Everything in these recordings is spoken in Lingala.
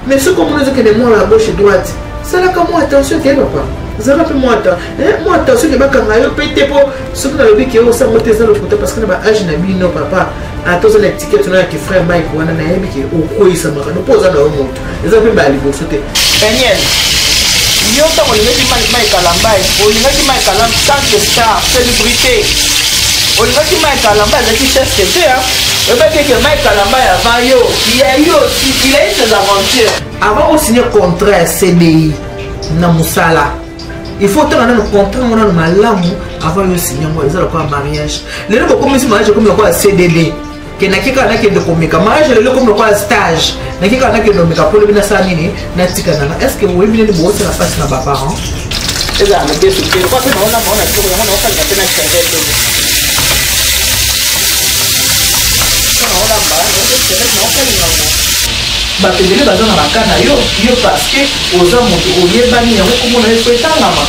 Mais soki omoni ozokende mwa la gauche droite, salaka mwa attention te papa. Zala mpe mwa mwa attention ke bakanga yo mpe te, mpo soki nalobi ke osango te eza lokuta, parce que na ba age na bino papa, ata oza na étiquette na ya ki frère Mike wana, nayebi ke okweyisamaka no mpo oza na yo moto, eza mpe mbala liboso te. Peniel, yo ntango olingaki Mike Kalambay, olingaki Mike Kalambay tant que star, célébrité, olingaki Mike Kalambay azalaki chef te, oyebaki eke Mike Kalambay avant yo, il y a eu aussi, il a eu ses aventures. Avant osigner contrat ya CDI na mosala, il faut otanga nano contrat yango nano malamu avant yo osigne yango. Eza lokola mariage, lelo bokomisi mariage ekomi lokola CDD, ke nake kaka nakende komeka mariage, lelo ekomi lokola stage, nake kaka nakende komeka mpo lobi nasala nini, natika nanga. Est ce que oyebi nini bokosala mpasi na baparent? Ezala mobesu te, lokola mpe naona maona biloko yango naokalinga mpe na crevette naolamba crevette naokalinga ngo. Bato ebele baza na baka na yo yo parce que oza moto oyebani, yango komona yo fo etangama.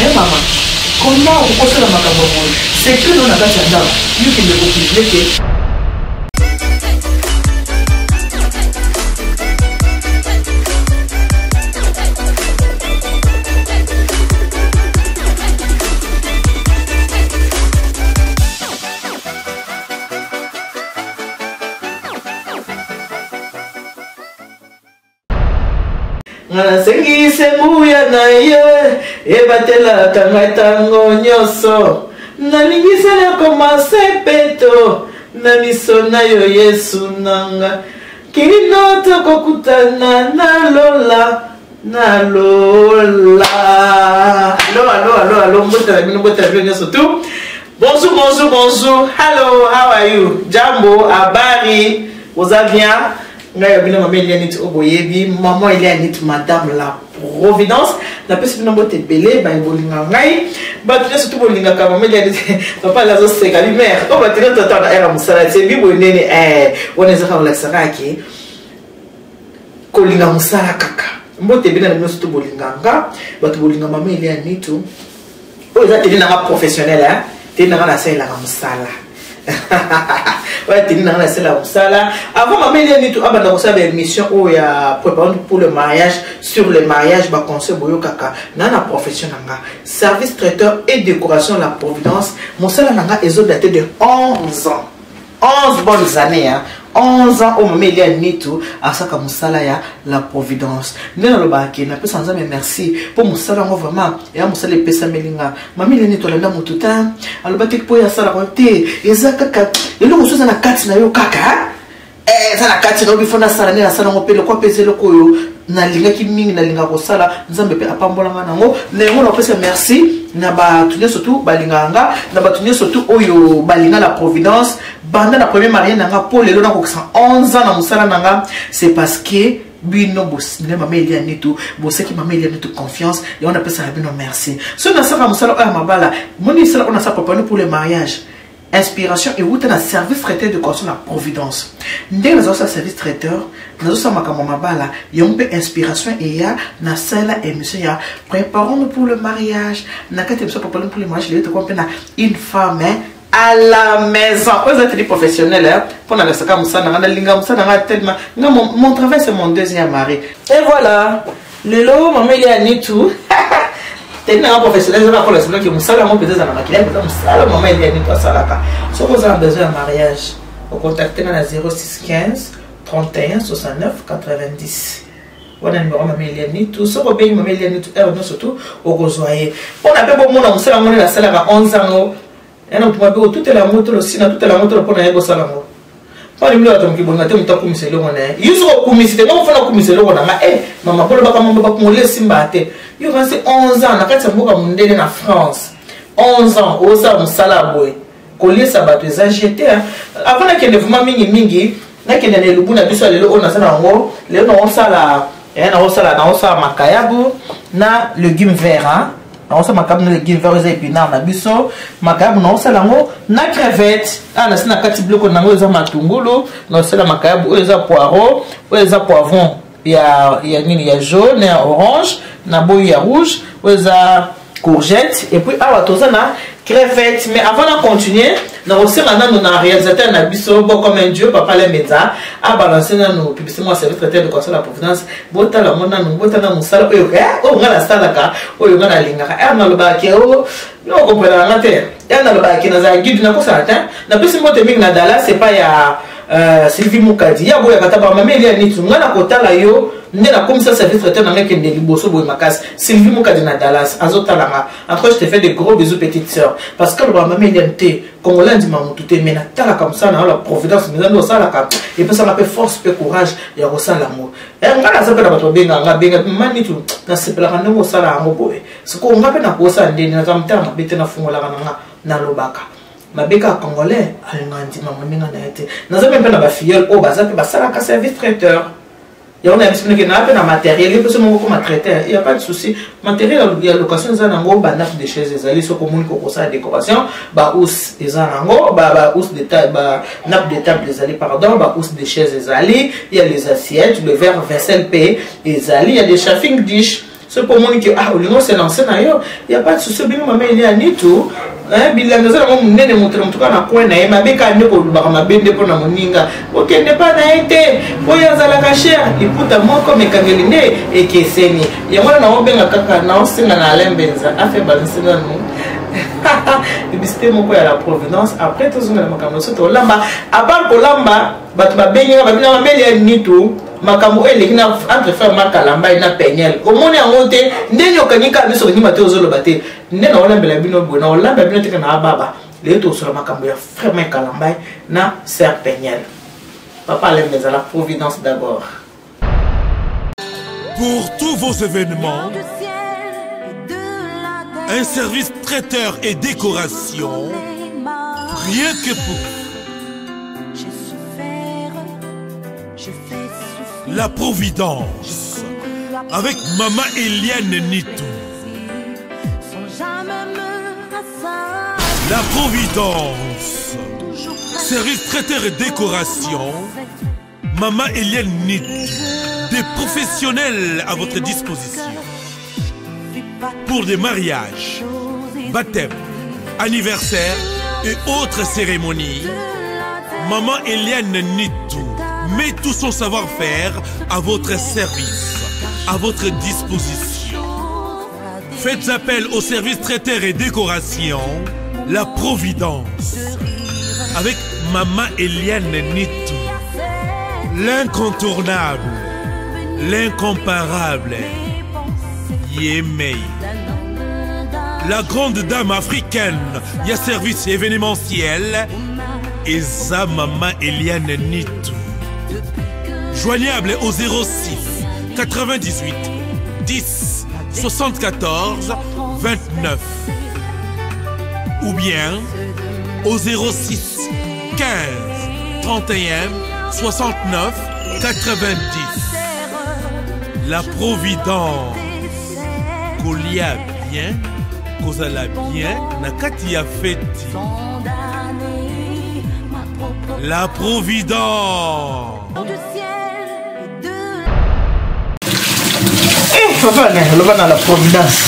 E mama, comment okokosala makambo boye? Secret no na kati ya ndako, yo kende kopublie ke. Nga nasengisi nguya na ye ebatelaka ngai ntango nyonso, nalingisi nakoma sepeto na miso na yo, Yesu nanga, kino tokokutana na lola, na lola. Alo, alo, alo, alo, mbote na bino, mbote na bino nyonso tu. Bonjour, bonjour, bonjour, hello, how are you? Jambo, habari, oza bien? Ngai ya bino mama Elia Niti, oyo boyebi, mama Elia Niti, madame la providence. Napesi bino mbote ebele, baye bolinga ngai, bato nyonso tu bolingaka mama Elia Niti. Papa ala azoseka bi mare oyo, bato nyonso ata na ere ya mosala tie bi boye ndeni wana ezaka kolakisaka ke kolinga mosala kaka. Mbote ebele na bino nyonso tu bolinga nga, bato bolinga mama Elia Nitu. Oyo eza tele nanga professionnel, hein? Tele nanga nasalelaka mosala oyo, tele nanga nasalelaka mosala. Avant mama Elia Nitu abanda kosala baémission oyo ya préparant pour le mariage, sur le mariage, baconseil boyokaka na na profession na nga, service traiteur et décoration la providence. Mosala na nga ezodate de 11 ans, 11 bonnes années, hein? 11 ans oyo mama Elia Nitu asaka mosala ya la providence. Nde nalobaka ke napesa Nzambe merci mpo mosala yango vraiment eya mosala epesameli nga. Mama Elia Nitu alanda motu te, aloba te mpo ye asalaka te, eza kaka eloko mosusu eza na kati na yo, kaka eza na kati na yo bifo nasala nde nasala yango. Mpe lokwa mpe eza eloko oyo nalingaki mingi, nalingaka kosala, Nzambe mpe apambolanga nango. Na yango napesa merci na bato nyonso tu balingaka nga, na bato nyonso tu oyo balinga la providence. Banda na premier marie na nga mpo lelo nakokisa 11 ans na mosala na nga, c'est parce que bino nde mama Elia Nitu bosaki mama Elia Nitu confiance, yango napesaka bino merci. Soki nasaka mosala oyo ya mabala, moni esala oyo nasala préparé pour le mariage, inspiration euta na service traiteur de décoration na providence. Ndenge nazosala service traiteur, nazosala makambo ya mabala, yango mpe inspiration eya, nasala émission ya préparons-nous pour le mariage. Na kati ya émission préparons-nous pour le mariage, lelo tokoma mpe na une femme à la maison. Oyo eza télé professionnel mpo nalasaka mosala nanga, nalinga mosala nanga tellement nga, mon travail c'est mon deuxième mari. Et voilà, lelo mama Elia Nitu, teli nanga professionnel ezaka kola sinoki mosala yango mpenza eza na makila mpenza, mosala mama Elia Nitu asalaka. Soki oza na besoin ya mariage, ocontacte nga na 06 15 31 69 90, wana nimero mama Elia Nitu. Soki obengi mama Elia Nitu heure nyonso tu, okozwa ye mpona mpe bomona mosala yango nde nasalaka 11 yango. Yana moto mabe otutela yango tolo sina tutela yango tolo mpona ye bosala yango mpona bino bato moki bolinga te. Moto akumisa eloko na ye, yo soki okumisi te, ngoko fona okumisa eloko na nga. E mama, bolobaka mambo bakongoli esimba te. Yo kasi 11 ans na kati ya mboka mondele na France, 11 ans osala mosala ya boye, koliesa bato eza jete. Avant nakende vraiment mingimingi, nakende na elubu na biso ya lelo oyo naza na yango lelo. Naosala, naosala makayabu na légume vert, naosala makayabu na légume vert, eza épinard na biso. Makayabu naosala yango na crevette. Awa nasi na kati biloko nango eza matungulu, naosala makayabu. Oyo eza poireau, oyo eza poivron ya nini, ya jaune, ya orange, na boyi ya rouge, oyo eza courgette. Et puis awa toza na Crevette. Mais avant de continuer, nakosenga nano na réalisateur na biso bon comme un dieu, papa Lembenza, a balancer nano publicité moi service traiteur de conseil la providence. Botala ngo nano, botala mosala oyo eh oyo nga nasalaka, oyo nga nalingaka. Eh nalobaka ke o no comprendre nga te. Eh nalobaka ke nazala guide nakosala te. Napesi mbote mingi na Dallas, c'est pas ya Sylvie Mukadi. Ya boya kata ba mama Elia Nitu, nga nakotala yo nde nakomisa service traiteur na nga ekende liboso boye makasi. Sylvie Mukadi na Dallas azotala nga. En tout cas, je te fais de gros bisous, petite sœur. Parce que le maman Eliane te, Congolais ndima mutu te, mais natala comme ça na la providence, mais nando sala ka. Et puis ça m'a fait force pe courage ya kosala ngo. Eh nga na zapela bato benga nga benga mani tu na sepela ka ndongo sala yango boye. Siko nga pe na kosa ndeni na zamta mabe te na fungola na nga na lobaka. Mabeka congolais alinga ndima moninga na ye te. Naza mpe na ba filleul oyo baza pe basalaka service traiteur. Yango na biso ndenge na pe na matériel ye biso moko koma traiteur, il y a pas de souci. Matériel ya location eza nango, ba nappe de chaise ezali, soki omoni kokosala décoration, ba housse eza nango, ba housse de table, ba nappe de table ezali, pardon, ba housse de chaise ezali, il y a les assiettes, le verre vaisselle pe ezali, il y a des chafing dish. Soki omoni ke ah olingi ose lancer na yo, il y a pas de souci. Obingi mama Elia Nitu, bilanga eza nango monene, moto na moto kaka na coin na ye. Mabe kaka nde kolobaka mabe nde mpona moninga, okende pa na ye te, oyo azalaka cher liputa moko mekangeli nde ekeseni. Yango wana naobenga kaka naosenga na Alain Mbenza afe balanse nanu publicité moko ya la providence. Après tozongela makambo nyonso tolamba. Apart kolamba, bato babengi nga babina mama Elia Nitu, makambo oyo eleki na entre frère Makalamba na Peniel, omoni yango te ndenge okangi kaka miso okendima te, ozoloba te nde naolambela bino boye, naolambela bino teke na ababa. Lelo tokosola makambo ya frère Makalamba na sœur Peniel. Papa Alain Mbenza, la providence d'abord. Pour tous vos événements, un service traiteur et décoration, rien que pour la Providence, avec Maman Eliane Nitu. La Providence, service traiteur et décoration, Maman Eliane Nitu, des professionnels à votre disposition. Pour des mariages, baptêmes, anniversaires et autres cérémonies, Maman Eliane Nitu met tout son savoir-faire à votre service, à votre disposition. Faites appel au service traiteur et décoration, La Providence, avec Maman Eliane Nitu. L'incontournable, l'incomparable, Yemei. La grande dame africaine, il y a service événementiel, et za Maman Eliane Nitu. Joignable au 06 98 10 74 29 ou bien au 06 15 31 69 90. La Providence. Kolia bien, kozala bien, na kati ya feti. La Providence. Eh, papa, ne, loba na la Providence.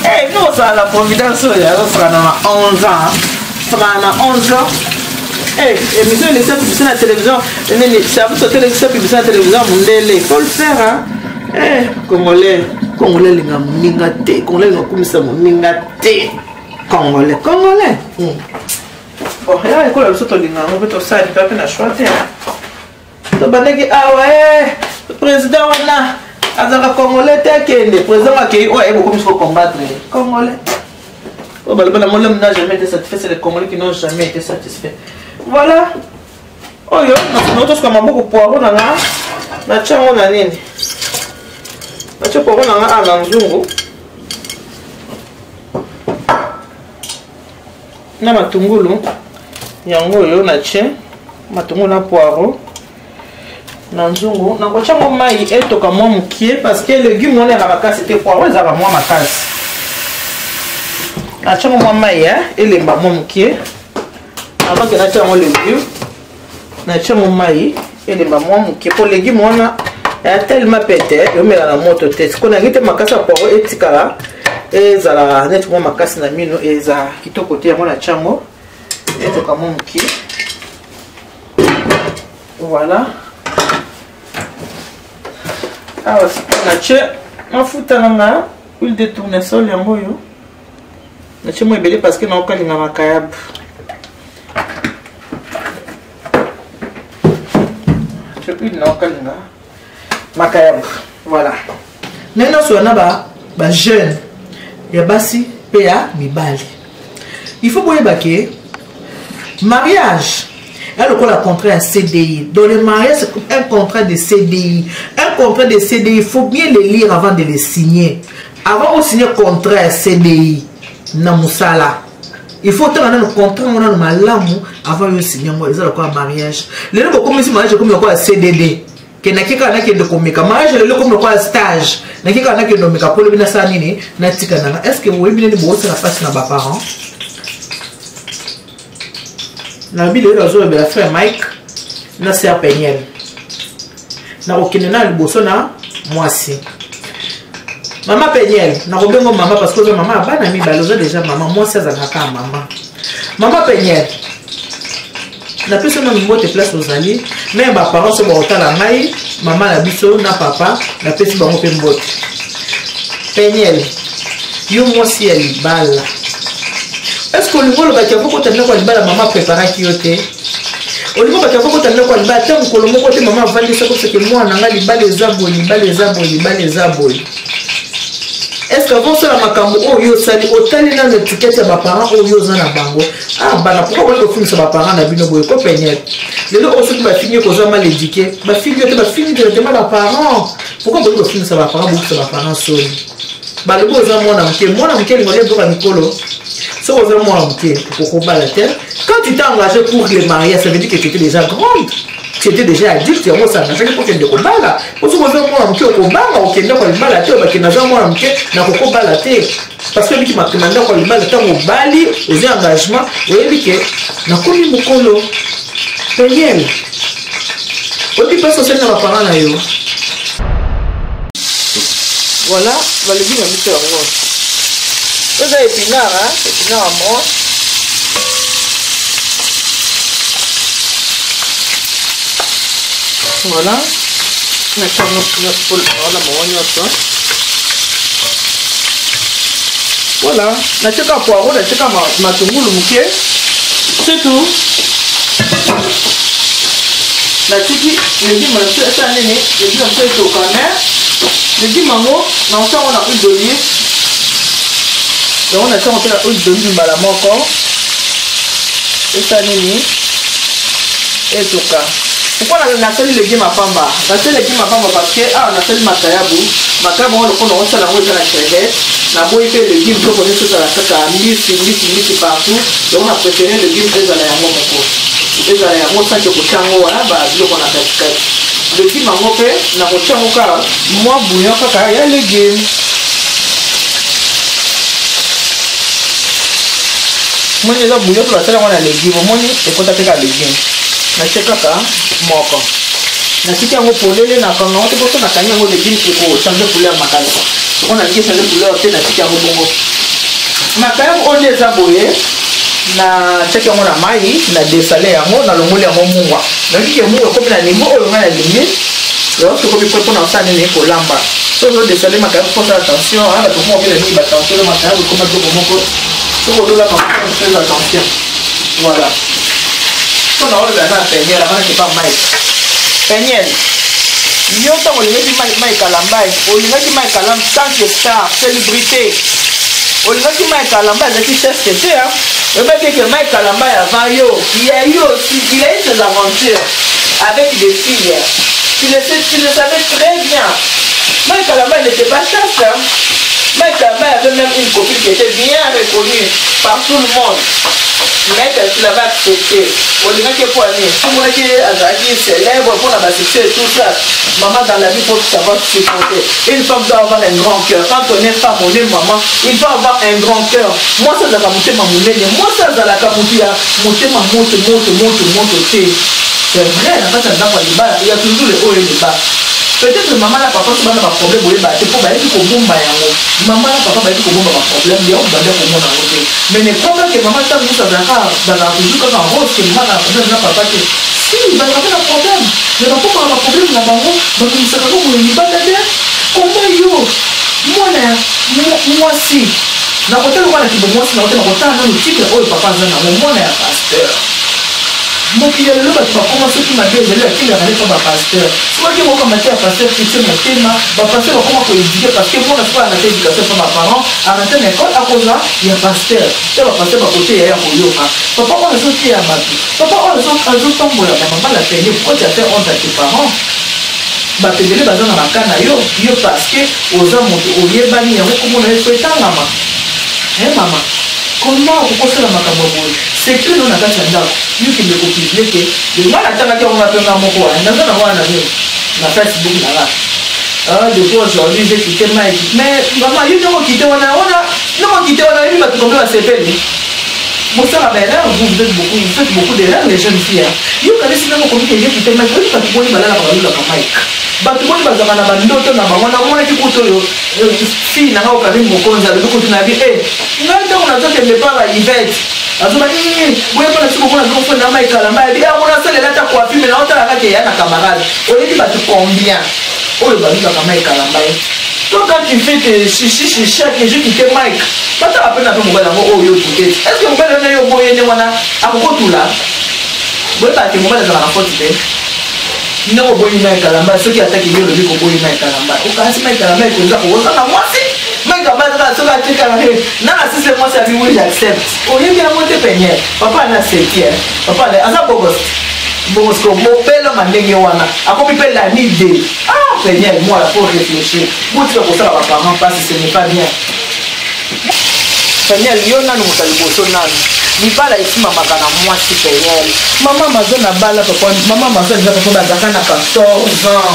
Eh, nous, ça, la Providence, oyo, azosaka na 11 ans. Saka na 11 ans. Eh, émission eleki publicité na télévision, nini, service hotel eleki publicité na télévision mundele. Faut le faire, hein. Eh, Congolais, Congolais linga moninga te, Congolais linga kumisa moninga te. Congolais, Congolais. Bon, ya ekola biso tolinga yango mpe tosali mpe na choix te. Tobandaki awa, eh, président wana azalaka Congolais te, akende président akei oyo aye bokomisi kocombattre Congolais. Oyo baloba na l'homme n'a jamais été satisfait, c'est les Congolais qui n'ont jamais été satisfaits. Voilà. Oyo nakotosuka maboko poireau na nga, natia yango na nini, natia poireau na nga awa na nzungu na matungulu yango oyo natie matungulu na poireau na nzungu. Nakotia yango mai etoka mwa mokie parce que légume wana ezalaka makasi te, poireau ezalaka mwa makasi. Natia yango mwa mai elemba mwa mokie avant ke natia yango légume. Natia yango mai elemba mwa mokie po légume wana ya tellement pete, eyomela na moto te. Sikoyo nangi te makasi ya poireau etikala Ezala neti mwa makasi na mino, eza kitoko te. Yango na tiango etoka mwa moke. Voilà, awa sikoyo natie mafuta na nga, huile de tournesol. Yango oyo natie mwa ebele parce que naokalinga makayabu. Natie huile, naokalinga makayabu. Voilà, ndenge nyonso wana, ba jeune ya basi mpe ya mibali, il faut boyeba ke mariage ya lokola contrat ya CDI. Donc le mariage, c'est un contrat de CDI. Un contrat de CDI, il faut bien le lire avant de le signer. Avant osigner contrat ya CDI na mosala, il faut otanga nano contrat ngo nano malamu avant yo signer yango. Eza lokola mariage. Lelo bokomisi mariage ekomi lokola CDD, ke nake kaka nakende komeka. Mariage lelo ekomi lokola stage, nake kaka nakende komeka mpo lobi nasala nini, natika nanga. Est ce que boyebi nini bosala mpasi na baparent? Nalobi lelo azolobela frère Mike na sœur Peniel. Nakokende na liboso na mwasi, mama Peniel. Nakobengo mama parce que oza mama ya bana mibale, oza déjà mama. Mwasi azalaka kaka mama. Mama Peniel, napesi nano mbote place ozali. Me baparent so bakotala ngai, mama na biso na papa, napesi bango mpe mbote. Peniel, yo mwasi ya libala, est ce que olingi olobaki avo kota ndako ya libala, mama préparaki yo te? Olingi olobaki avo kota ndako ya libala, ata mokolo moko te mama avandisa koseke: "Mwana nga, libala eza boye, libala eza boye, libala eza boye"? Est ce que avant osala makambo oyo osali, otali nano étiquette ya baparent oyo oza na bango? Ah bana, pourquoi boyi kofingisa baparent na bino boye? Ko Peniel, lelo oyo soki bafingi, kozwa mal éduqué, bafingi yo te, bafingi directement baparent. Pourquoi boyi kofingisa baparent, bokisa baparent soni? Balobi oza mwana moke. Mwana moke elingo eboka mikolo. Soki oza mwana moke, okokobala te. Quand tu t'es engagé pour le mariage, ça veut dire que tu étais déjà grande, tu étais déjà adulte. Yango osengagaki mpo okende kobala. Po soki oza mwana moke, okobanga okende kwa libala te. Obakende, aza mwana moke, nakokobala te, parce que oyebiki makema ndako ya libala. Ntango obali, ozwi engagement, oyebi ke nakomi mokolo. Peniel, oyebi mpasi osali na baparent na yo. Voilà, balobi na biso yango eza épinard, épinard ya branche. Voilà, natia bango nyonso. Voilà, natiaka poireau, natiaka matungulu moke, c'est tout. Natiki légume na biso esala nini? Légume na biso etoka. Mais légume yango, nakotia yango na huile d'olive. Yango natia yango mpe na huile d'olive mbala moko, esala nini? Etoka. Pourquoi nasali légume apamba? Nasali légume apamba parce que awa nasali makayabu. Makayabu yango, lokola nakosala yango eza na crevette, naboyi mpe légume toko nyonso ezala kaka mbisi, mbisi, mbisi partout. Donc na préféré légume ezala yango moko, ezala yango sans que kotia yango wana babiloko na katikati. Légume yango mpe nakotia yango kaka mwa bouillon kaka ya légume. Moni eza bouillon mpe basala yango na légume. Omoni, ekota mpe kaka légume. Natie kaka moko, natiki yango polele, nakanga yango te. Poso nakangi yango, légume ekochange couleur makasi. Soko nalingi echange couleur te, natiki yango bongo. Makayabu oyo nde eza boye, natiaki yango na mai, na desale yango, nalongoli yango mungwa. Nayoki ke mungwa ekomi na niveau oyo ngai nalingi. Yango sokomi po mpona kosala nini? Kolamba. So ozodesale makayabu, faut osala attention. Bato moko obela mingi batension. Makayabu ekoma biloko moko, soki ozolamba, fais attention. Voilà, mpo na olobela na Peniel, avanaki pa Mike. Peniel, yo ntango olingaki Mike Kalambay, olingaki Mike Kalambay tant que star, célébrité. Olingaki Mike Kalambay azalaki chaste te. Oyebaki ke Mike Kalambay avant yo, il y a eu aussi, il a eu ses aventures avec des filles. Tu le sais, tu le savais très bien. Mike Kalambay n'était pas chaste, hein? Mike Kalambay avait même une copine qui était bien reconnue par tout le monde, mais tu l'avais accepté. Olingaki mpo ani omonaki azalaki célèbre mpona basuccès et tout ça. Maman, dans la vie, faut savoir supporter. Une femme doit avoir un grand cœur. Quand on est femme, on est maman, il faut avoir un grand cœur. Mwasi azalaka motema monene. Mwasi azalaka motu ya motema moto moto moto moto te. C'est vrai, na kati ya ndako ya libala, il y a toujours le haut et le bas. Peut-être mama na papa so bana baproblème oyeba te, mpo bayebi kobomba yango. Mama na papa bayebi kobomba baproblème yango, banda komona yango te. Mais ne crois pas que mama ntango nyonso azalaka, bazalaka toujours kaka rose, ke mama na problème na papa te. Si bazalaka mpe na problème, mais bakomaka baproblème na bango, babimisaka ngo boye libanda te. Koma yo mwana ya mwasi, nakotala wana kibo mwasi na otema kotala nano titre oyo papa aza nango, mwana ya pasteur. Mokili ya lelo, bato bakoma soki mabe ezali, bakendaka nde mpo bapasteur. Soki okokamba te ya pasteur Christian motema, bapasteur bakoma koéduquer, parce que mwana soki arate éducation mpo baparent, arate na école, akozwa ya pasteur te. Bapasteur bakoteya ya koyoka. Papa oyo azoteya bato, papa oyo azotambola bamama la pene. Pourquoi tu as fait honte à tes parents? Bato ebele baza na baka na yo, yo parce que oza moto oyebani, yango komona yo so etangama. E mama, comment okokosala makambo ya boye? Secret no na kati ya ndako, yo kende kopublier ke nga natangaki yango. Nga mpe nga moko wana naza na wana nini na Facebook na nga: "Ah, depuis aujourd'hui j'ai quitté Mike." Mais mama, yo ndenge okite wana, wana ndenge okite wana, oyebi bato combien basepeli? Bosala baerreur, vous, vous êtes beaucoup, vous faites beaucoup d'erreurs, les jeunes filles, hein. Yo kanisi ndenge okomi ke j'ai quitté Mike, oyebi bato boni balalaka, balulaka Mike? Bato boni bazalaka na bandoto na bango? Namonaki kutu oyo fille nanga Okarine Mokonzi alobi kutu na bi e ngai ntango nazokende pa ba Ivete, azoba boye mpona biso komona biloko na Mike Kalamba yabi yango nasalela ata coiffure, mais naotala kaka eya na camarade. Oyebi bato combien oyo balukaka Mike Kalamba ye? Toi, quand tu fais tes chichi chicha que j'ai quitté Mike, batala mpe na mpe mobali yango oyo okite. Est ce que mobali wana yo boye nde wana akokotula? Boyebaka ke mobali azalaka faute te. Ndenge oboyi Mike Kalamba, soki ataki yo olobi koboyi Mike Kalamba, okanisi Mike Kalamba ekonza kozanga mwasi? Mike Kalamba kaka soki atikala nanga sise mwasi abi: "Oui, j'accepte." Oyebi yango te. Peniel, papa ana septième, papa aza bogos bosco mobelama ndenge wana, akomi mpe lami de. Ah, Peniel, moi, faut réfléchir. Botika kosala baparent mpasi, ce n'est pas bien. Peniel, yo nanu moto ya liboso, nanu libala esimamaka na mwasi. Peniel, mama Amazon abala papa, mama Amazon eza papa, bazalaka na 14 ans.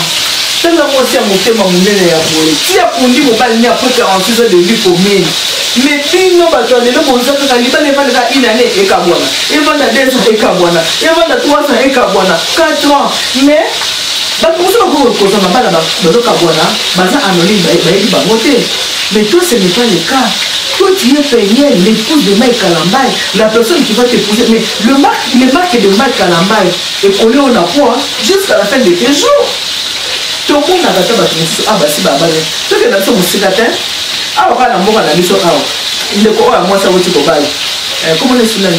Tala mwasi ya motema monene ya boye, ti akundi mobali ne après 46 ans de vie commune. Mais bino bato ya lelo boza kaka libala evandaka une année, ekabwana, evanda 2 ans, ekabwana, evanda 3 ans, ekabwana, 4 ans. Mais bato mosusu bakoki kozwa mabala, bazokabwana, baza anonyme, bayebi bango te. Mais toi, ce n'est pas le cas. Toi, tu es Peniel, l'épouse de Mike Kalambay, la personne qui va t'épouser. Mais le marque, les marques de Mike Kalambay est collé au poids jusqu'à la fin de tes jours. Tomonaka ata bato mosusu awa basi babale. Tokenda biso mosika te, awa kaka na mboka na biso awa, ndeko oyo ya mwasi awuti kobala, komona esu nani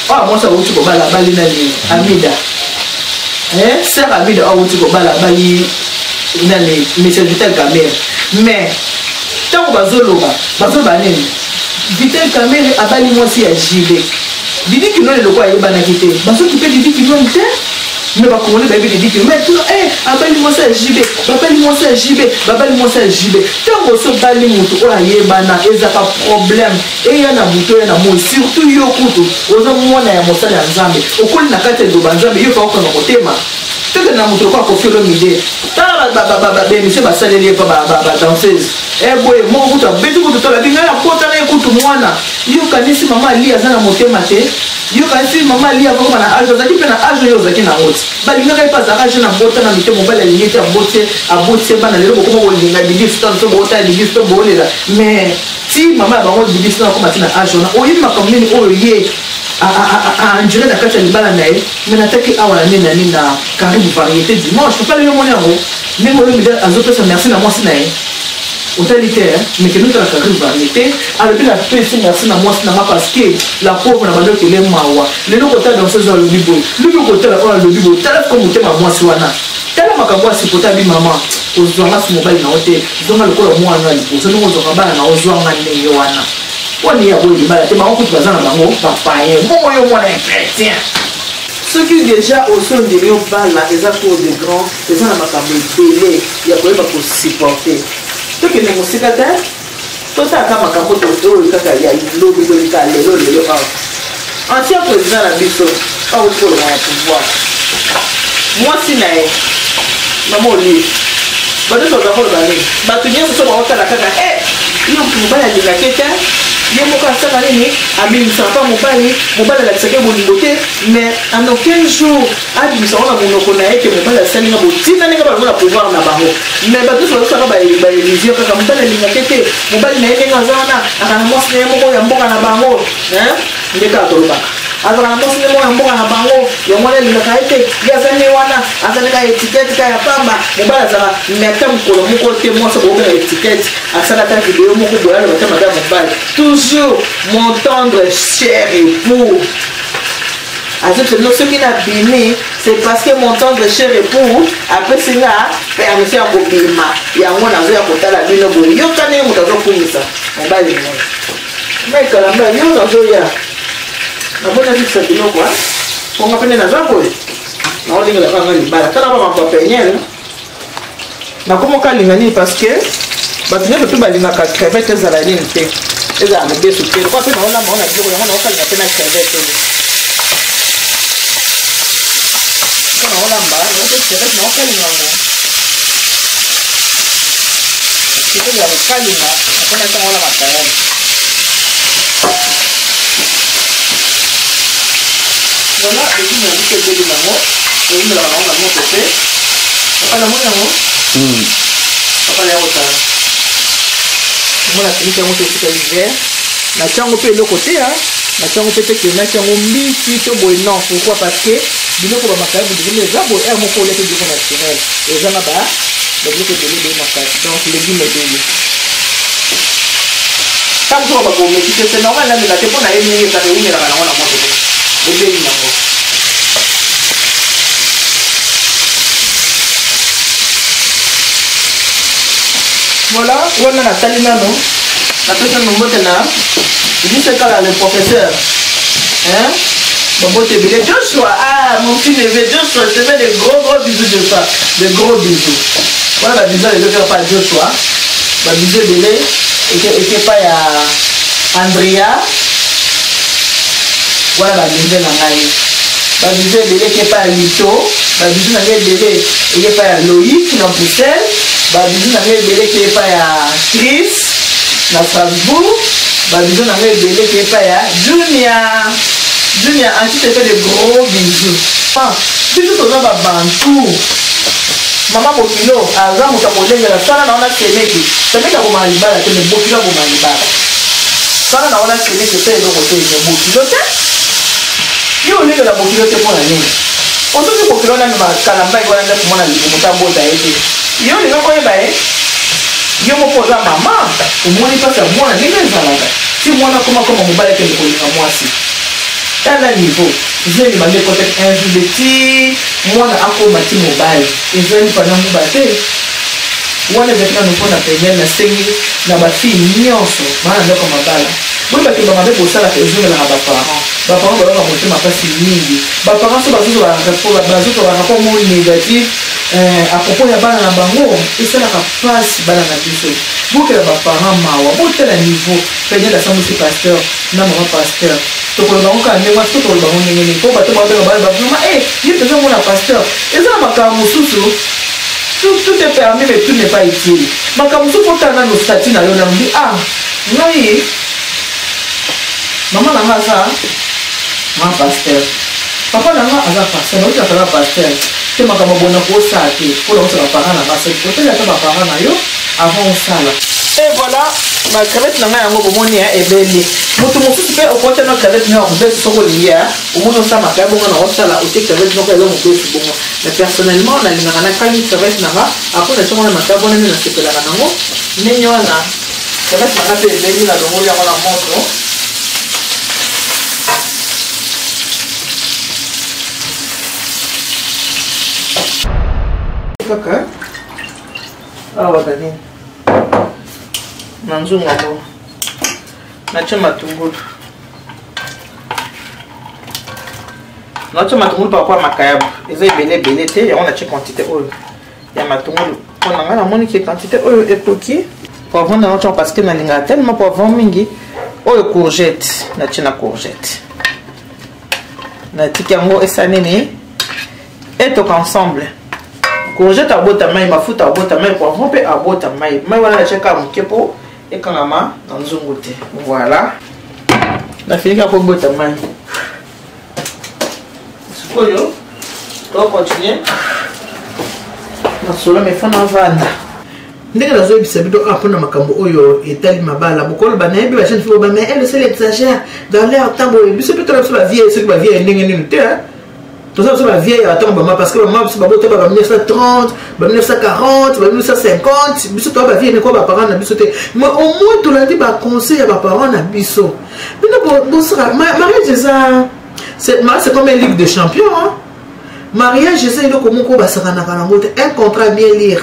oyo mwasi awuti kobala, abali nani? Amida, sœur Amida oyo awuti kobala, abali nani? Monsieur Vital Kamerhe. Mais ntango bazoloba, bazoloba nini? Vital Kamerhe abali mwasi ya Jibe Didi Kinoni. Eloko ayebanaki te, bazoki mpe Didi Kinoni te, mais bakongoli bayebi Didi Kinoni. Mais tuna abali mwasi ya Jibe, babali mwasi ya Jibe, babali mwasi ya Jibe. Ntango oso obali motu oyo ayebana, ezaka problème eya na butu, oya na moi. Surtout yo kutu oza mwana ya mosala ya Nzambe, okoli na kati ya liloba Nzambe, yo fa okanga motema. Teke na moto lokola Kofi Olomide, tala baémission basaleli ye mpa badanseuse boye moko kutu abeti kutu. Tala bingai akotana ye kutu mwana. Yokanisi mama Ali aza na motema te? Yokanisi mama Ali akokoma na age azalaki mpe na age oyo ozalaki nango ti balingaka ye mpe azalaka jeune, abota na mite, mobali alingi te, aboti, aboti bana. Lelo bokoma kolinga Didi Stone to bootala Didi Stone, boolela. Mais ti mama ya bango Didi Stone akoma ti na age wana, oyebi makambo nini oyo ye aenduré na kati ya libala na ye? Mais nataki awa na nini na nini na Caribe Variété dimanche, papa lelo omoni yango ndenge oyo azopesa merci na mwasi na ye. Otali te, mais kende otala Caribe Variété. Alobi: "Napesi merci na mwasi nanga parce que la pauvre na bando okele mawa." Lelo kotala danseuse alobi boye, lobi kotala oyo alobi boye. Tala siko motema mwasi wana, tala makambo asipota. Abi: "Mama, kozwanga si mobali na yo te, zwanga lokola mwana ya liboso ndenge ozwaka bana na ozwanga ndenge wana." Wani ya boye libala te. Bango kutu baza na bango bapayen, bongo yo mwana ya chrétien, soki déjà osondeli obala, eza cour de grand, eza na makambo ebele ya koyeba kosupporter. Tokende mosika te, totalaka makambo oyo kaka ya lobi, tolika lelo lelo awa. Ancien président na biso auti kolonga na pouvoir, mwasi na ye mama Olive, bato nyonso baza koloba nini? Bato nyonso so baotala kaka. Ye moto mobali alingaki te, ye moko asala nini, abimisaka mpa mobali, mobali alakisaki bolingo te, mais en aucun jour abimisa yango na monoko na ye ke mobali asali nga botina ndenge bango na pouvoir na bango. Mais bato nyonso bazosaka baillusion kaka mobali alingaki te, mobali na ye ndenge aza wana akanga mwasi na ye moko ya mboka na bango, nde kaka tolobaka azalaka na mwasi nde moko ya mboka na bango, yango wana alingaka ye te, ye aza nde wana azali ka etikete ka ya pamba. Mobali azala me ata mokolo moko te mwasi akobenga etikete, asala ata video moko boye aloba ata mabe ya mobali. Toujours mon tendre cher époux, azobisa bino soki nabimi, c'est parce que mon tendre cher époux apesi nga permission ya kobima, yango nazoya kotala bino boye. Yoka ndenge moto azokumisa mobali moyo mekalamba yo nazoya namoni azikisa biloko ponga pene naza boye, naolingela kanga libala. Tala ba makambo ya Peniel, nakomoka alinga nini, parce que bato nyonso mpe balingaka crevette ezala nini te, ezala mobesu te. Lokola mpe naolamba ngo na biloko yango, naokalinga mpe na crevette oyo mpo naolamba yango mpe crevette, naokalinga yango crevette ya kokalinga mpona ntango wana makayani. Voilà, légume na biso ebeli nango, toyimelaka nango na moto te. Papa, namoni yango, papa na ya kotala, omona finiki yango te, etikali vert. Natia yango mpe eloko te, natia yango mpe te ke natia yango mbisi to boye, non. Pourquoi? Parce que biloko bamakayabu légume eza boye, aire moko olia te, biloko naturel eza na ba babiloko ebele ebele na kati. Donc légume ebele, ntango soka bakomeki te, c'est normal nameka te mpo na ye ndenge ezaka, ewumelaka nango na moto te, ebeli nango. Voilà, wana natali nano, napesi nano mbote na juste kaka le professeur, hein? Bambote ebele. Joshua, ah, mon petit neveu Joshua, je te fais des gros gros bisous Joshua, des gros bisous. Wana babisous ezokaka pa Joshua, babisous ebele eke pa ya Andrea. Wana babisous na ngai, babisous ebele eke pa ya Lito, babisous na ngai ebele eke pa ya Loïc na Bruxelles, babisous na ngai ebele eke pa ya Chris na Strasbourg, babisous na ngai ebele eke pa ya Junior. Junior, anti te fait de gros bisous. Ah, biso toza babantu. Mama bokilo aza moto akolengela sala na wana semeki, semeki akomaka libala te, me bokilo akoma libala. Sala na wana semeki te, eloko te, me bokilo te. Yo olengela bokilo te mpo na nini? Osoki bokilo wana makalamba wana nde komona libumu ta bota ye te, yo olinga koyeba ye. Yo moko oza mama, omoni mpasi ya mwana ndenge ezalaka ti mwana akoma koma mobali, akende kolinga mwasi. Tala niveau zemi bande ekotaki un jour de ti mwana akoma ti mobali, ezali mpana nguba te. Wana ezalaki nano mpona Peniel. Nasengi na bafille nyonso bana ndako ya mabala, boyebake bamabe bosalaka ezongelaka baparent. Baparent bayoka motema mpasi mingi. Baparent so bazozwa barapport moko négatif à propos ya bana na bango, esalaka mpasi. Bana na biso, bokela baparent mawa. Botala niveau Peniel asambusi pasteur na mama pasteur. Tokoloba yango kaka ndenge wana, to tokoloba yango ndenge nini? Mpo bato babenga bana bavuma e ye mpenza mona pasteur. Eza na makambo mosusu, tout est permis mais tout n'est pas utile. Makambo mosusu, otala nano statut na yo nano mbi. Ah, ngai mama na nga aza mama pasteur, papa na nga aza pasteur, nauti kaka pasteur te. Makambo bona kosala te mpona kosala baparent na nga, soki otali ata baparent na yo avant osala. Et voilà, bacrevette na ngai yango bomoni ya ebele. Moto mosusu mpe okota na crevette na yo ya mobesu soki olingi ya omoni osala makaya bongo na osala otie crevette moko eza mobesu bongo. Mais personnellement nalingaka nakangi crevette na nga, apres nationgo na makaya bona nde nasepelaka nango ndenge wana. Crevette na nga mpe ebeli, nalongoli yango na moto. Kaka awa nini na nzungu yango, natie matungulu, natie matungulu par rapport ya makayabu eza ebele ebele te. Yango natie quantité oyo ya matungulu mpo na ngai namoni ke quantité oyo ekoki. Poivron nango tiango parce que nalingaka tellement poivron mingi. Oyo courgette, natie na courgette, natiki yango esa nini, etoka ensemble. Courgette abota mai, mafuta abota mai, poivron mpe abota mai. Mai wana natie kaka moke mpo Ekangama na nzungu te. Voilà. Nafinika kobota mai. Sikoyo to continuer masolo me fo navanda ndenge nazoyebisa bino awa mpona makambo oyo etali mabala bokoloba nayebi ba jeune fille ba mais elle seule exagère dans leur temps boye biso mpe tola biso bavieille soki bavieille ndenge nini te toza biso bavieille ya ntango bama parce que bama biso babota ba 1930 ba 1940 ba 1950 biso toa bavieille neko baparent na biso te mais au moins tolandi baconseil ya baparent na biso bino bosaka mariage eza mariage c'est comme un ligue de champion hein? Mariage eza eloko moko basakanaka nango te, un contrat bien lire.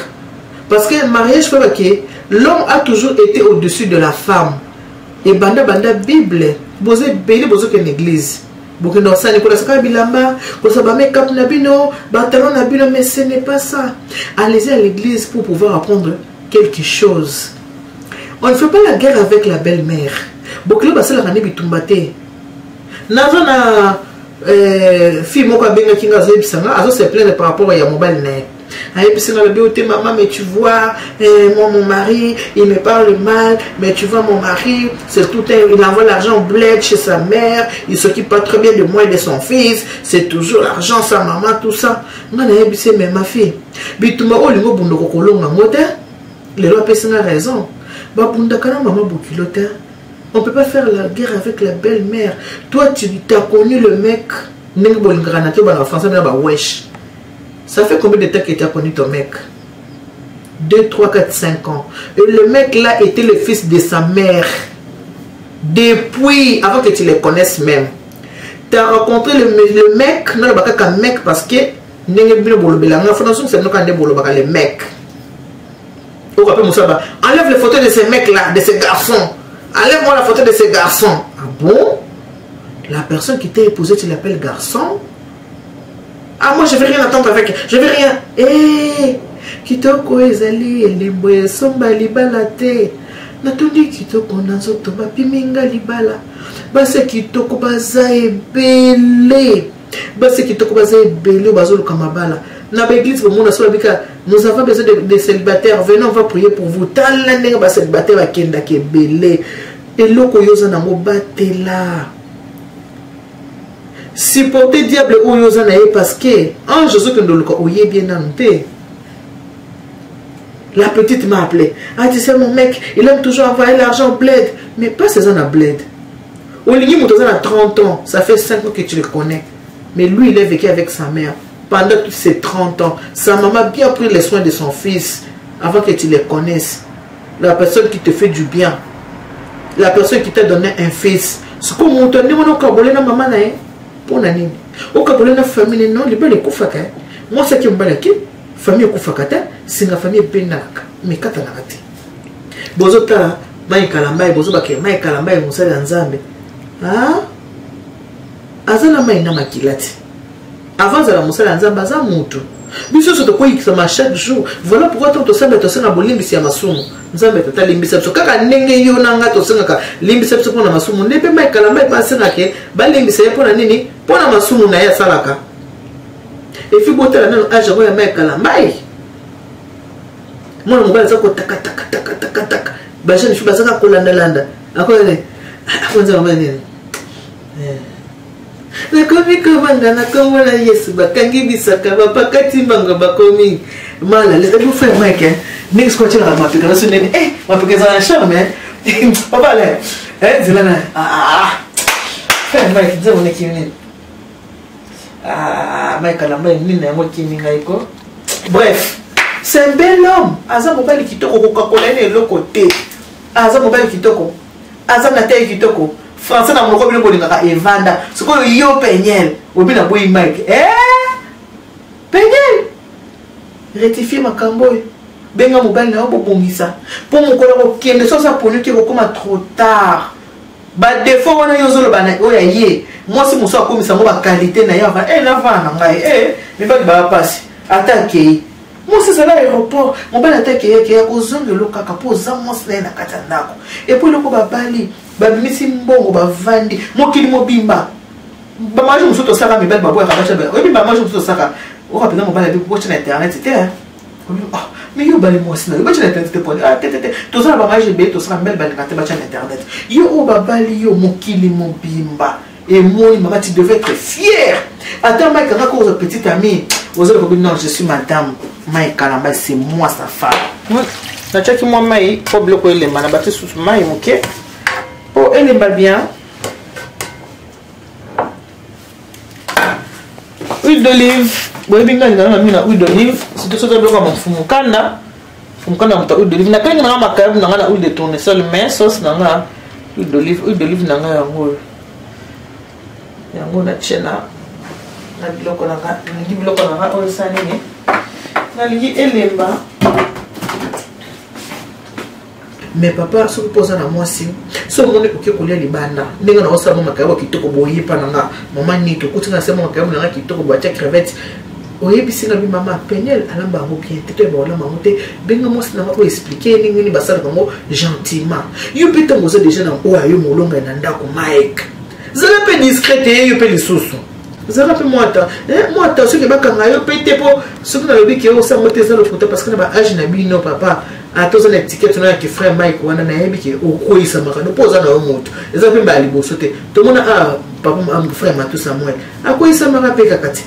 Parce que mariage faut que l'homme a toujours été au-dessus de la femme. Et banda banda Bible, bozo ebele bozo kende église. Bokende osani kolasaka bilamba, kosala ba make-up na bino, ba talons na bino, mais ce n'est pas ça. Allez-y à l'église pour pouvoir apprendre quelque chose. On ne fait pas la guerre avec la belle-mère. Bokilo basalaka nde bitumba te. Naza na eh, fille moko abengaki nga azoyebisa nga azo se plaindre par rapport ya mobali na ye ayebisi nga alobi ote mama mais tu vois eh, moi mon mari il me parle mal mais tu vois mon mari c'est tout un, il envoie l'argent au bled chez sa mère il s'occupe pas très bien de moi et de son fils c'est toujours l'argent sa maman tout ça nga nayebisi mais ma fille bitumba oyo olingi obunda okokolonga yango te lelo apesi nga raison babundaka na mama bokilo te. On peut pas faire la guerre avec la belle-mère. Toi, tu as connu le mec. Ndenge bolingaka na te bana français na ba wesh. Ça fait combien de temps que tu as connu ton mec? 2, 3, 4, 5 ans. Et le mec là était le fils de sa mère. Depuis, avant que tu le connaisses même. Tu as rencontré le mec, non, le mec parce que ndenge bino bolobela nga fona zongisa bino kaka nde bolobaka le mec. Oyo pe mosala ba enlève les photos de ces mecs là, de ces garçons. Enlève moi la photo de ces garçons. Ah bon? La personne qui t'a épousé, tu l'appelles garçon? Ah moi je vais rien attendre avec, je vais rien. Eh, kitoko ezali elembo esomba libala te. Natondi kitoko na nzoto bapimi nga libala. Basi kitoko baza ebele. Basi kitoko baza ebele bazoluka mabala. Na ba église bomona so babika nous avons besoin de célibataires, venez on va prier pour vous. Tala ndenge ba célibataires bakendaka ebele. Eloko yo oza nango batela. Supporter diable oyo oza na ye parce que ange ozokende oluka oyebi ye nanu te. La petite m'a appelé. Ah, tu sais, mon mec, il aime toujours envoyer l'argent au bled. Mais pas ces ans à bled. Olingi moto aza na 30 ans, ça fait 5 ans que tu le connais. Mais lui, il a vécu avec sa mère pendant tous ces 30 ans. Sa maman a bien pris les soins de son fils avant que tu le connaisses. La personne qui te fait du bien. La personne qui t'a donné un fils. Ce que moto ndenge wana okabole na mama na ye mpo na nini okabole na famille non libala ekufaka mwasi ake mobali ake famille ekufaka te singa famille ebendanaka mekatanaka te bozotala mai kalambai bozobake mai kalambai mosali ya nzambe aza na mai na makila te avant azala mosali ya nzambe aza motu biso nyonso tokoyikisama chaque jour. Voilà pourquoi ntango tosambela tosenga bolimbisi ya masumu. Nzambe tata limbisa biso kaka ndenge yo na nga tosengaka limbisa biso mpona masumu, nde mpe mai kalamba epe asengaka balimbisa ye mpona nini? Mpona masumu na ye asalaka. Efi botala nano age yango ya mai kalambai, mwana mobali aza kotakatakatakataka, bajeune fille bazaka kolandalanda akoyane akonza mama nini nakomi kobanga na kombo na Yesu, bakangi bisaka bapakati mbango bakomi mala leza frère Mike ndenge sikoyo atielaka mapeka naso ndenge mapeka ezala na charme obale nzela na frère Mike nzembo neki nini Mike alamba nini na yango ekimi ngai ko. Bref, c'est un bel homme, aza mobali kitoko, kokakola ye na eloko te, aza mobali kitoko, aza na taille kitoko, français na monoko bino bolingaka evanda. Sikoyo yo Peniel obi na boyi Mike, Peniel rectifie makambo oyo, benga mobali na yo bobongisa mpo mokolo kokende so oza poni te kokóma trop tard. Badefo wana yo ozoloba na oyo ya ye mwasi mosusu akomisa yango bakalite na ye ava navana na ngai mibali baya mpasi ata akei mwasi ezala aéroport mobali ata akei akei akozonga eloko kaka mpo oza mwasi na ye na kati ya ndako. Epo eloko babali babimisi mbongo bavandi mokili mobimba bamage mosusu tosaka mibali baboyaka batya oyebi bamage mosusu tosaka oka mpenza mobali abi botya na internet te. Oh, mais yo obali mwasi na yo batya na internet te poni ah, te te te toza na bamariage ebele tosala mbele balinga te batya na internet yo oyo babali yo mokili mobimba emoni mama tu devais être fier ata mike anga koza petite amie oza lokobi non je suis madame mike kalamba c'est moi sa femme natiaki mwa mai mpo biloko elemba na bati susu mai moke mpo elemba bien. Huile d'olive, boyebi ngai nalingaka na mingi na huile d'olive, surtout soki biloko ya mafumukanda fumukanda moto ya huile d'olive. Nakalingi nanga makayabu na ngai na huile de tournesol, mais sauce na nga huile d'olive. Huile d'olive na ngai yango oyo, yango natie na biloko na ngai. Nalingi biloko na ngai oyo esala nini, nalingi elemba. Mais papa, soki mpo oza na mwasi, so omoni oke kolia libanda ndenge na osala mwa makayabo kitoko boye epa na nga mama nito, okuti nga nasala mwa makayabo na nga kitoko boye, atia crevette, oyebisi nga bi mama Peniel alamba yango bien te, toyeba olamba yango te, benga mwasi na nga oyo explike ndenge nini basalaka yango gentiment. Yo mpe ntango oza deja na oyo ayo molonga na ndako, Mike, zala mpe discret te. Yo mpe lisusu zala mpe mwa ta soki bakanga yo mpe te, mpo soki nalobi ke osango te eza lokuta, parce que na ba age na bino papa, ata oza na étiquette na yaki frère Mike wana, nayebi ke okweyisamaka no mpo oza na yo moto. Eza mpe mbala liboso te tomona a papa frère Matu Samuel akweyisamaka mpe kaka te.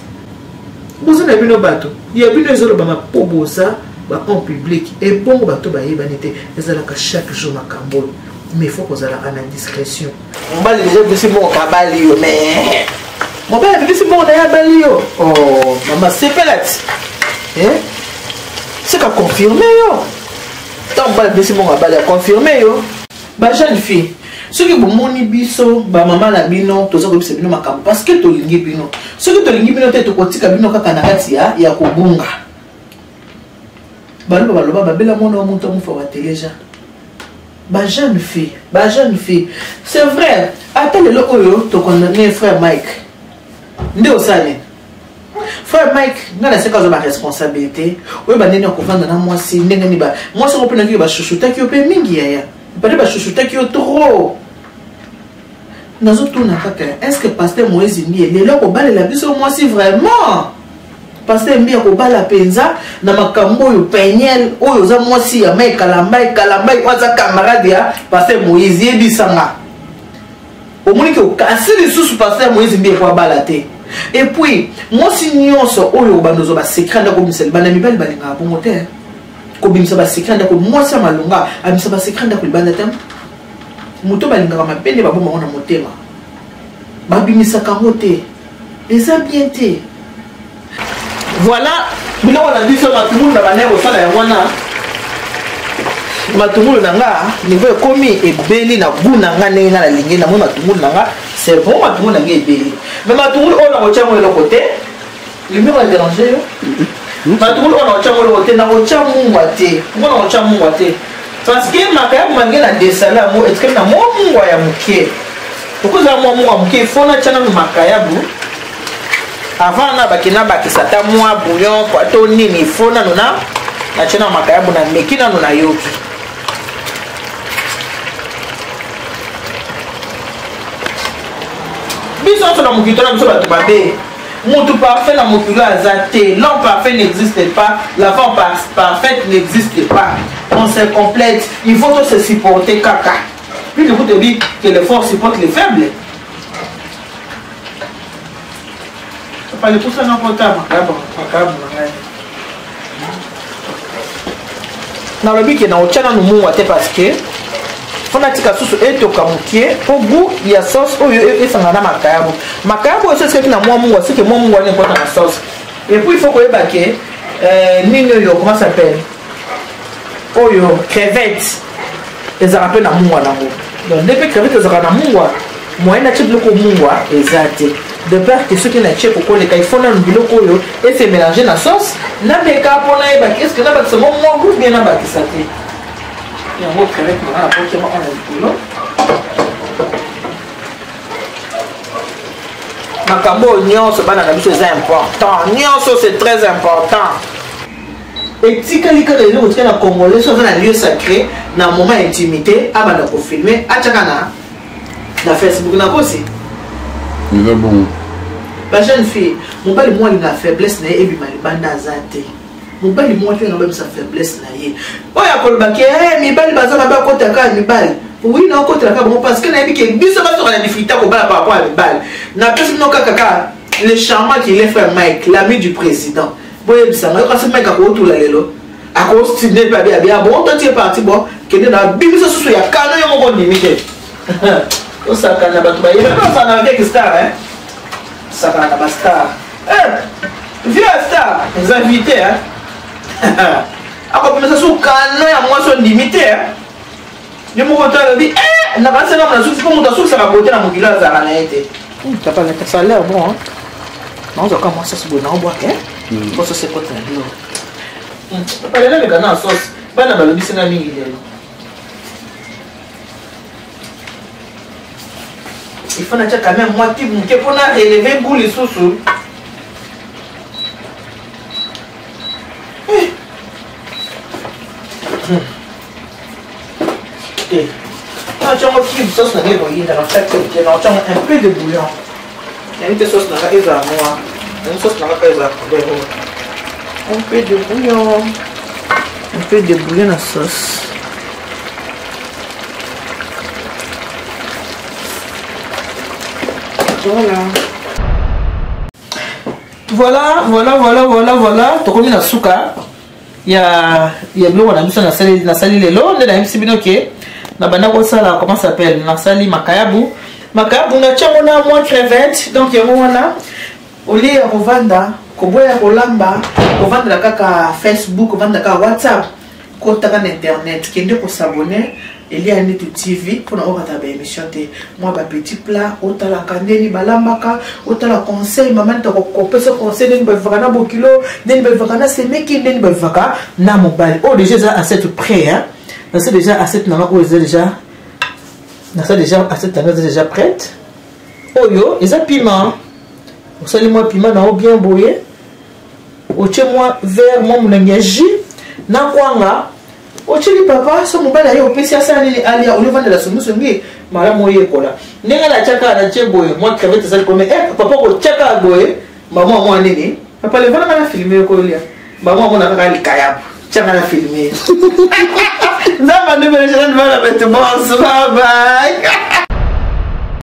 Boza na bino bato ya bino ezolobama mpo boza ba en public, ebongo bato bayebani te, ezalaka chaque jour makambo oyo, mais faut kozalaka na discrétion. Mobali deja bisi moko kabali yo, mais mobali abimisi mbongo na ye abali yo. Oh mama, sepela ti seka confirme yo. Ntango mobali abimisi mbongo abali, aconfirme yo. Ba jeune fille, soki bomoni biso bamama na bino toza koyebisa bino makambo parce que tolingi bino. Soki tolingi bino te, tokotika bino kaka na kati ya kobunga. Baloba baloba babela mwana wa moto amufa wateleja. Ba jeune fille, ba jeune fille, c'est vrai, ata lelo oyo tokondamne frère Mike nde osala nini? Frère Mike, ngai naseka azwa baresponsabilité oyeba ndenge ya kovanda na mwasi, ndenge nini mwasi yango mpe naki bashushutaki yo mpe mingi yaya pade, bashushutaki yo trop. Nazotuna kaka, est ce que pasteur Moïse Mbiye lelo akobalela biso mwasi? Vraiment, pasteur Mbiye akobala mpenza na makambo oyo? Peniel oyo oza mwasi ya Mike Kalambai, Kalambai oyo aza camarade ya pasteur Moïse, yebisanga, omoni ke okasi lisusu pasteur Moïse Mbiye po abala te? Et puis mwasi nyonso oyo obanda ozwa basecret ndako, obimisa libanda, mibali balingaka bongo te. Kobimisa basecret ndako, mwasi ya malonga abimisa basecret ndako libanda te. Moto balingaka mabe nde baboma yango na motema, babimisaka yango te, eza bien te. Voilà biloko na biso, matungulu na bandaki kosala yango wana. Matungulu na nga niveau ekomi ebeli na goût na nga ndenge nga nalingi. Namoni matungulu na nga, c'est bon, matungulu na nga ebeli, mais matungulu oyo nakotya yango eloko te. Lumière dérange yo. Matungulu oyo nakotya yango eloko te, nakotya mungwa te. Mpo nakotya mungwa te parce que makayabu mange na desala yango etikali na mwa mungwa ya moke. Okozala mwa mungwa moke, fo natya nanu makayabu avant na baki nabakisa ata mwa bouillon to nini. Fo nanu na natya na makayabu, na meki nanu, nayoki. Biso nyonso na mokili tona biso bato mabe. Mutu parfait na mokili oyo aza te. L'homme parfait n'existe pas, la femme parfaite n'existe pas. On se complète, il faut to se supporter kaka. Puis du coup te dit que le fort supporte les faibles. Pale pusa na kota makayabu, makayabu na ngai. Nalobi ke naotya nanu mungwa te parce que mpo natika susu etoka mokie, mpo goût ya sauce oyo esangana na makayabu. Makayabu oyo so esikaki na mwa mungwa, soki mwa mungwa wana ekota na sauce. Et puis il faut koyeba ke nini oyo, comment s'appelle oyo, crevette ezalaka mpe na mungwa nango. Donc nde mpe crevette ezalaka na mungwa, moyen natie biloko mungwa eza te, de peur que soki natie kokoleka. Il faut nanu biloko oyo ese mélange na sauce, nameka mpo nayeba est ce que nabakisa ngo mwa goût bien, nabakisa te yango. Crevette nanga naboki yango na likolo. Makambo oyo nyonso, bana na biso, eza important nyonso, c'est très important. Etikali kaka eloko tika na congolais, so aza na lieu sacré na moment ya intimité, abanda kofilme, atiaka na Facebook. Nakosi? Eza bongo. Ba jeune fille, mobali mwa alinga faiblesse na ye ebima libanda aza te. Mobali moko te nabebisa faiblesse na ye. Oyo akoloba ke eh, mibali baza mabe, akotaka ya mibali. Oui, naokotelaka bango parce que nayebi ke biso basoka na difficulté kobala par rapport ya mibali. Napesi bino kaka kaka le charmant qu'il est, frère Mike, l'ami du président. Boyebisa ngai, kasi Mike akotula lelo, akostine mpe abi abi bon, toi tu es parti, bon, kende na bimisa susu ya kano yo moko ondimi te. Osakana bato bayebi osakana avec star, hein, osakana na bastar, eh, vieux star eza vie te, hein. Akobimisa su kano ya mwasi ondimi te, yo moko to alobi eh, nakanisi nga nasukisi mpo moto asukisaka bote na mokili azalaka na ye te. Papa, ça a l'air bon, hein. Nazwaka mwa sauce boye, naobwaka mpo sauce ekota na biloko. Papa, lelo ameka na sauce, bana balobisi nga mingi lelo. Il faut natia quand même mwa kibe moke mpona relever goût lisusu. Te, natiango cube, sauce na ngai ekoyinda na kati te. Natiango un peu de bouillon, yangi te sauce na ngai ezala noir, yangi sauce na ngai kaka ezala couleur oyo. Un peu de bouillon, un peu de bouillon na sauce. Voilà, voilà, voilà, voilà, voilà, voilà, tokomi na suka ya biloko na biso. Nasali lelo nde nayebisi bino ke na banda kosala, comment s'appelle, nasali makayabu. Makayabu natiango na mwa crevette. Donc yango wana, olie ya kovanda, koboya kolamba, kovandela kaka Facebook, kovandela kaka WhatsApp, kotaka na internet, kende kos'abonner Elia Nitu TV mpona okata baémission te. Mwa bapetit plat, otalaka ndeni balambaka, otala conseil mama nita kopesa conseil, ndeni bavivaka na bokilo, ndeni bavivaka na semeki, ndeni bavivaka na mobali. Oyo déjà eza assiette prêt, hein? Nasa déjà assiette nanga oyo eza déjà, nasa déjà assiette nanga eza déjà prête. Oyo eza piment, osali mwa piment na yo bien boye, otie mwa verre, mwa molangi ya jus na kwanga, otieli papa. So mobali aye, opesi asala nini, alia. Oliovandela songisongi, malamu oyekola ndenge natiaka. Natie boye mwa crevette ezali kome, eh, papa kotiaka boye, mama mwa nini, papa levanaka na filme kolia, mama amona kaka likayabu, tianga na filme. Nzambe andubelesha bana betu bonso. Bye bye.